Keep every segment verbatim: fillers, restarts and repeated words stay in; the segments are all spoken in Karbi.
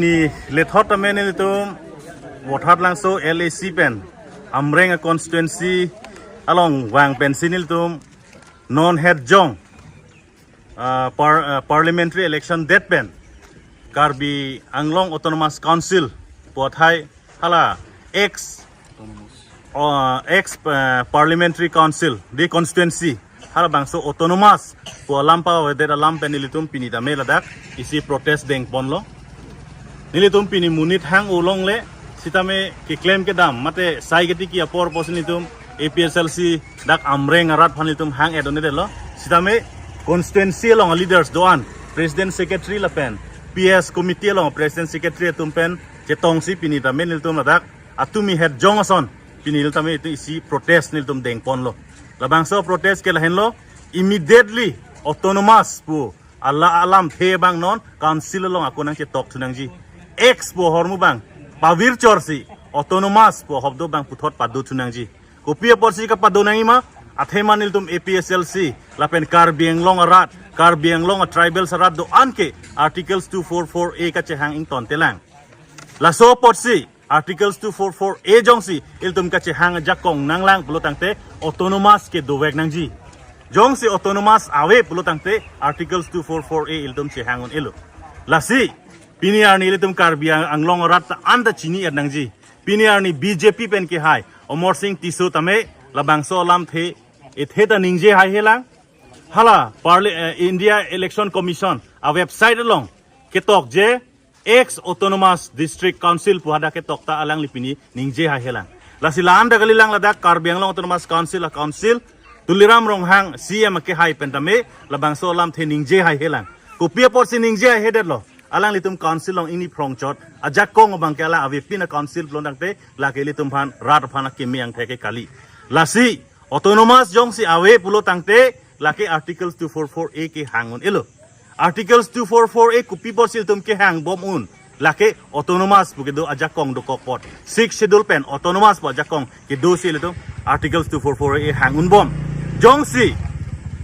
Ni lethot tame nelitum Vothatlangso L A C pen Amreng a constituency along vang pensi nelitum non het jong, ah, par-, ah, parliamentary election det pen Karbi Anglong Autonomous Council pu athai hala ex, ah, ex, ah, parliamentary council di constituency halabangso autonomous pu alam pavedet alam pen nelitum pini tame ladak isi protest dengponlo. Nelitum pini monit hang-o longle, sitame keklem kedam mate sai ketiki apor pusi nelitum A P H L C dak Amreng arat aphan nelitum hang-et un-edetlo. Sitame constituency along leaders do-an, president, secretary lapen P S committee along president, secretary atum pen chetongsi pini tame nelitum ladak atumi het jong ason pini nelitum tame itum isi protest nelitum dengponlo. Labangso protest ke lahenlo, immediately autonomous pu hala alamthe abang non council along ako nangchetok thu nangji. Ex pu ahormu abang pavirchorsi autonomous pu ahobdo abang puthot pado thu nangji. Kopi aporsi kapado nangji ma? Athema nelitum A P H L C lapen Karbi Anglong arat, Karbi Anglong a tribals arat do-an ke Articles two four four A kachehang ingtontelang. Laso apotsi Articles two four four A jongsi ilitum kachehang ajakong nanglang pulo tangte autonomous ke dovek nangji. Jongsi autonomous ave pulo tangte Articles two four four A ilitum chehang un-elo. Lasi pini arni ilitum Karbi Ang-, Anglong arat ta anta chini-et nangji. Pini arni B J P pen kehai Amarsing Tisso tame labangso alamthe ethe ta ningje haihelang. Hala Parli-, eh, India Election Commission a website along ketok je ex Autonomous District Council pu hadak ketok ta alangli pini ningje haihelang. Lasi la-anta kalilang ladak Karbi Anglong Autonomous Council a council, Tuliram Ronghang C E M kehai pen tame labangso alamthe ningje haihelang. Kopi aporsi ningje haihedetlo? Alanglitum council along ingni phrongchot ajakong abang ke hala avepin a council pulo tangte lake ilitum aphan rat aphan akeme angthek ke kali. Lasi autonomous jongsi ave pulo tangte lake Articles two four four A kehang un-elo. Articles two four four A kopi aporsi ilitum kehangbom un? Lake autonomous pu kedo ajakong dokok apot, Sixth Schedule pen autonomous pu ajakong kedosi ilitum Articles two four four A hang unbom. Jongsi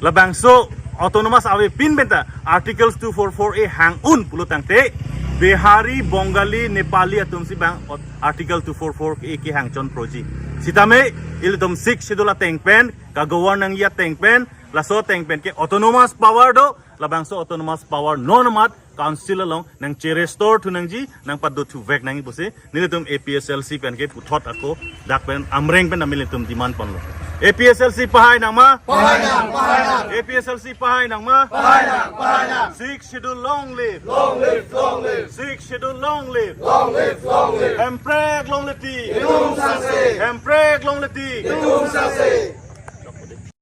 labangso autonomous avepin penta Articles two four four A hang un pulo tangte Bihari, Bengali, Nepali atumsi abang ot-, Article two four four A kehang chonproji. Sitame ilitum Sixth Schedule ateng pen, ka-govern nangji ateng pen, laso ateng pen ke autonomous power do, labangso autonomous power non amat council along nangcherestore thu nangji, nangpado thuvek nangji pusi nelitum A P H L C pen ke puthot ako dak pen Amreng pen nelitum demand ponlo. A P H L C pahai nangma? Pahai nang, pahai nang. A P H L C pahai nangma? Pahai nang, pahai nang. Sixth Schedule long live. Long live, long live. Sixth Schedule long live. Long live, long live. Hemprek longle tik. Kedung sangse. Hemprek longle tik. Kedung sangse.